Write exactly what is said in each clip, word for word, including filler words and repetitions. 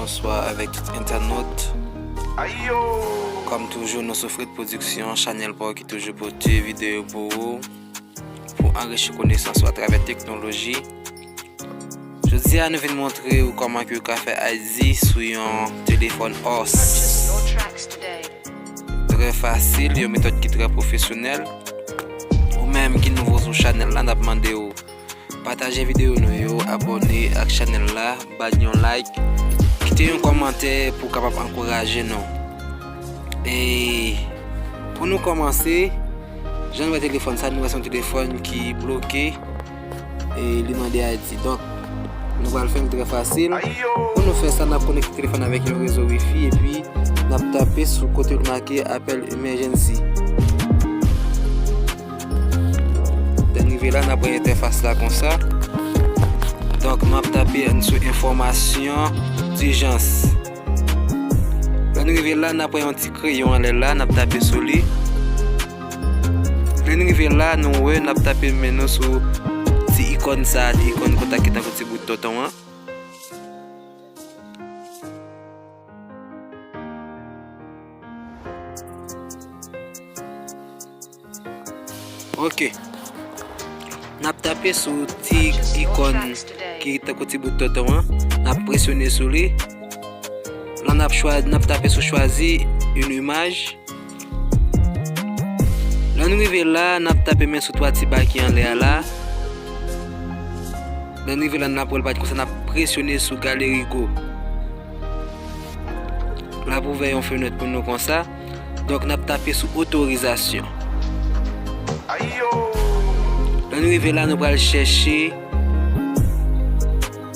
Bonswa avèk tout entènot. Kòm toujou, nou sou Fred Production, chanèl pa w ki toujou pote videyo pou ou, pou anrichi konesans ou atravè teknoloji. Jodi a, nou vin montre ou kòman ke ou ka fè I D sou yon telefòn os. Trè fasil, yon metòd ki trè pwofesyonèl. Ou menm ki nouvo sou chanèl la, n ap mande w pataje videyo nou yo, abòne ak chanèl la, ba n yon like, kite yon kòmantè pou w kapab ankouraje nou. E pou nou kòmanse, jan nou wè telefòn sa, nou wè se yon telefòn ki bloke, e li mande I D. Donk, nou pral fè l trè fasil. Pou nou fè sa, n ap konekte telefòn avèk yon rezo wifi, epi n ap tape sou kote l make apèl emergency. Lè n rive la, n ap wè entèfas la konsa. Donk, n ap tape sou enfòmasyon dijans. Lè n rive la, n ap wè yon ti kreyon anlè la, n ap tape sou li. Lè n rive la, nou wè, n ap tape men nou sou ti ikòn sa, ti ikòn kontak ki tankou ti bout tonton an. Ok. N ap tape sou ti ikòn ki tankou ti bout tonton an. N ap presyone sou li. La, n ap chwa-, n ap tape sou chwazi une image. Lè n rive la, n ap tape men sou twa ti ba ki anlè a la. Lè n rive la, n ap wè l parèt konsa, n ap presyone sou galeri go. L ap ouvè yon fenèt pou nou konsa. Donk, n ap tape sou otorizasyon. Lè n rive la, nou pral chèche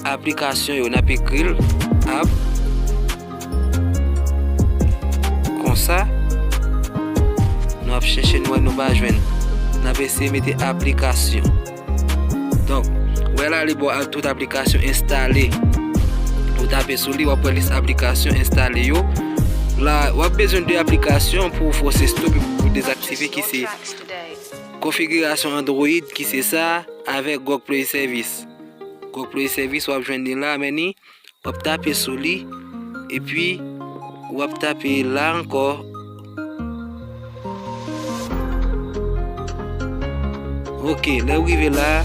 aplikasyon yo. N ap ekri l, app. Konsa, nou ap chèche, nou wè nou pa jwenn. N ap eseye mete aplikasyon. Donk, wè la, li ba w tout aplikasyon enstale. Ou tape sou li, w ap wè lis aplikasyon enstale yo. La, w ap bezwen de aplikasyon pou w fòse stop epi pou w dezaktive, ki se konfigirasyon Android, ki se sa, avèk Google Play Service. Google Play Service, w ap jwenn li la, men ni, w ap tape sou li, epi w ap tape la ankò. Ok, lè w rive la,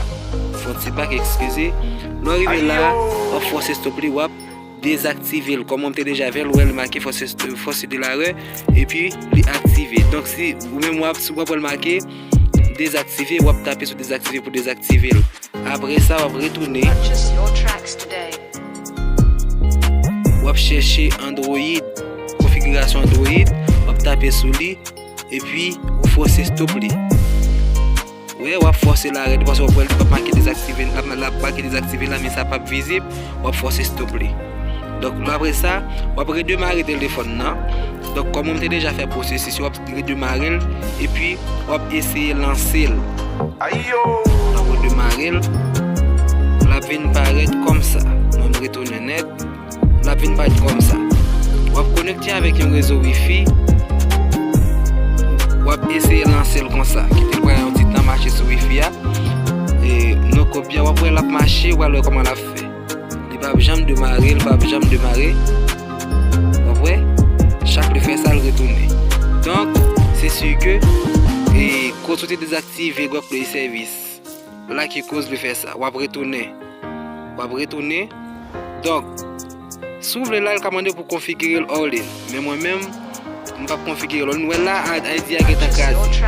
fè yon ti bak, eskize. Lè w rive la, w ap fòse stop li, w ap dezaktive l. Kòm mwen m te deja fè l, ou wè li make fòse, fòse de larè, epi li aktive. Donk, si ou menm w ap, si w ap wè l make dezaktive, w ap tape sou dezaktive pou dezaktive l. Apre sa, w ap retounen. W ap chèche Android, konfigirasyon Android, w ap tape sou li, epi ou fòse stop li. Wè, w ap fòse l arete, paske w ap wè l, li p ap make dezaktive, l ap, l ap make dezaktive la, men sa p ap vizib, w ap fòse stop li. Donk, apre sa, w ap redemare telefòn nan. Donk, kòm mwen m te deja fè pwosesis yo, w ap redemare l, epi w ap eseye lanse l. W ap redemare l, l ap vin parèt kòmsa. Mwen m retounen nèt, l ap vin parèt kòmsa. W ap konekte avèk yon rezo wifi, w ap eseye lanse l konsa. Kite l pran yon ti tan mache sou wifi a. E non kopya, w ap wè l ap mache, w al wè kòman l ap fè. Li p ap janm demare, li p ap janm demare. W ap wè, chak li fè sa, l retounen. Donk, se si ke, e, kote w te dezaktive Google Play Service la ki koz li fè sa. W ap retounen. W ap retounen. Donk, si w vle la, l ka mande w pou konfigire l all in. Men mwen menm, m p ap konfigire l. Nou wè la, I D a gentan kraze.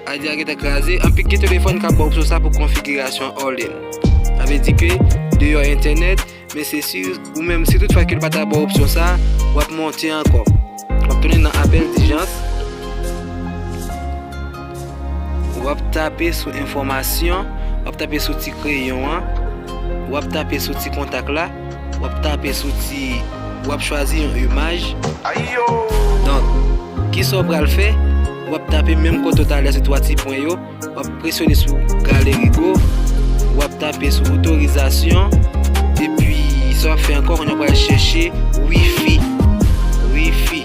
I D a gentan kraze. Anpil gen telefòn k ap ba w opsyon sa pou konfigirasyon all in. Sa vle di ke deyò entènèt, men se si ou menm, si toutfwa ke l pa ta ba w opsyon sa, w ap monte ankò. W ap tounen nan apèl dijans. W ap tape sou enfòmasyon, w ap tape sou ti kreyon an, w ap tape sou ti kontak la, w ap tape sou ti, w ap chwazi yon imaj. Donk, kisa w pral fè? W ap tape menm kote w talè sou twa ti pwen yo, w ap presyone sou galeri go, w ap tape sou otorizasyon, epi sa w ap fè ankò, kounye a w pral chèche wifi. Wifi.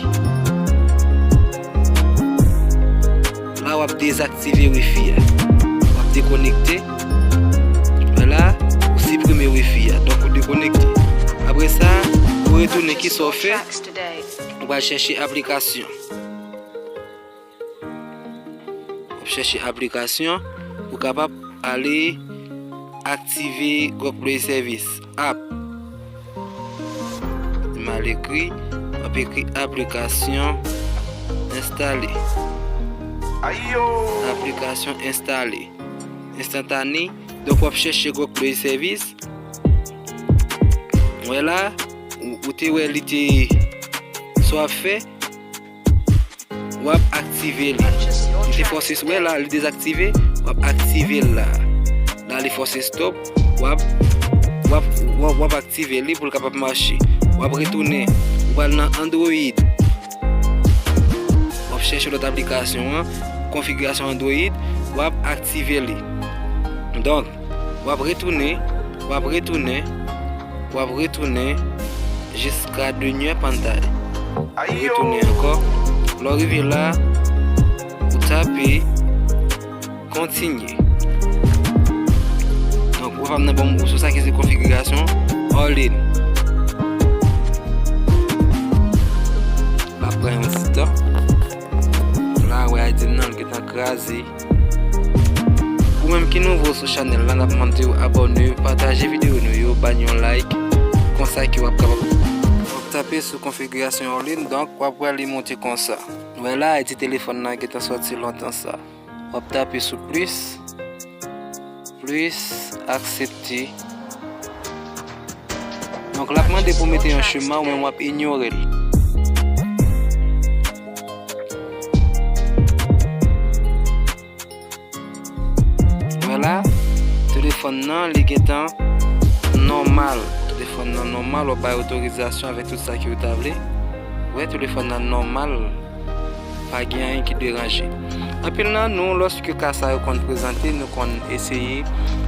La, w ap dezaktive wifi a. W ap dekonekte. Vwala, ou siprime wifi a. Donk, ou dekonekte. Apre sa, ou Retounen, kisa w fè? Ou pral chèche aplikasyon. W ap chèche aplikasyon pou kapab ale aktive Google Play Service app. M al ekri, w ap ekri aplikasyon enstale. Aplikasyon enstale. Enstantane. Donk, w ap chèche Google Play Service. Wè la, ou, ou te wè li te, sa w ap fè, w ap aktive li. Li te fòse, wè la, li dezaktive, w ap aktive l la. La, li fòse stop, w ap, w ap, w ap, w ap aktive li pou l kapab mache. W ap retounen, ou pral nan Android. W ap chèche lòt aplikasyon an, konfigirasyon Android, w ap aktive li. Donk, w ap retounen, w ap retounen, w ap retounen jiska dènye pantay. Ou retounen ankò. Lè w rive la, ou tape kontinye. Donk, ou pap nan bon, ou sou sa ki se konfigirasyon all in. L ap pran yon ti tan. La, wè, I D nan, l gentan kraze. Ou menm ki nouvo sou chanèl la, n ap mande w abòne, pataje videyo nou yo, ba n yon like. Konsa ke w ap kapab, w ap tape sou konfigirasyon all in, donk w ap wè li monte konsa. Wè la, I D telefòn nan gentan sòti lontan sa. W ap tape sou plis, plis, aksepte. Donk, l ap mande pou mete yon chema, ou menm w ap inyore l. Wè la, telefòn nan, li gentan nòmal. Telefòn nan nòmal, w ap bay otorizasyon avèk tout sa ke w ta vle. Wè, telefòn nan nòmal. Pa gen anyen ki deranje. Anpil nan nou, lòske ka sa yo konn prezante, nou konn eseye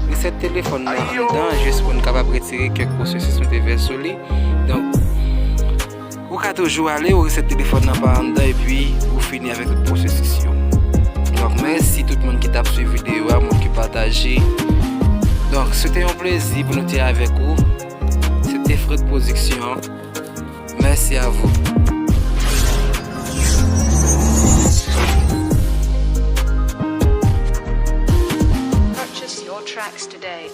resèt telefòn nan anndan, jis pou n kapab retire kèk pwosesis nou te fè sou li. Donk, ou ka toujou ale, ou resèt telefòn nan pa anndan, epi ou fini avèk tout pwosesis yo. Donk, mèsi tout moun ki t ap swiv videyo a, moun ki pataje. Donk, se te yon plezi pou nou te avèk ou. Se te Fred Production. Merci à vous. Purchase your tracks today.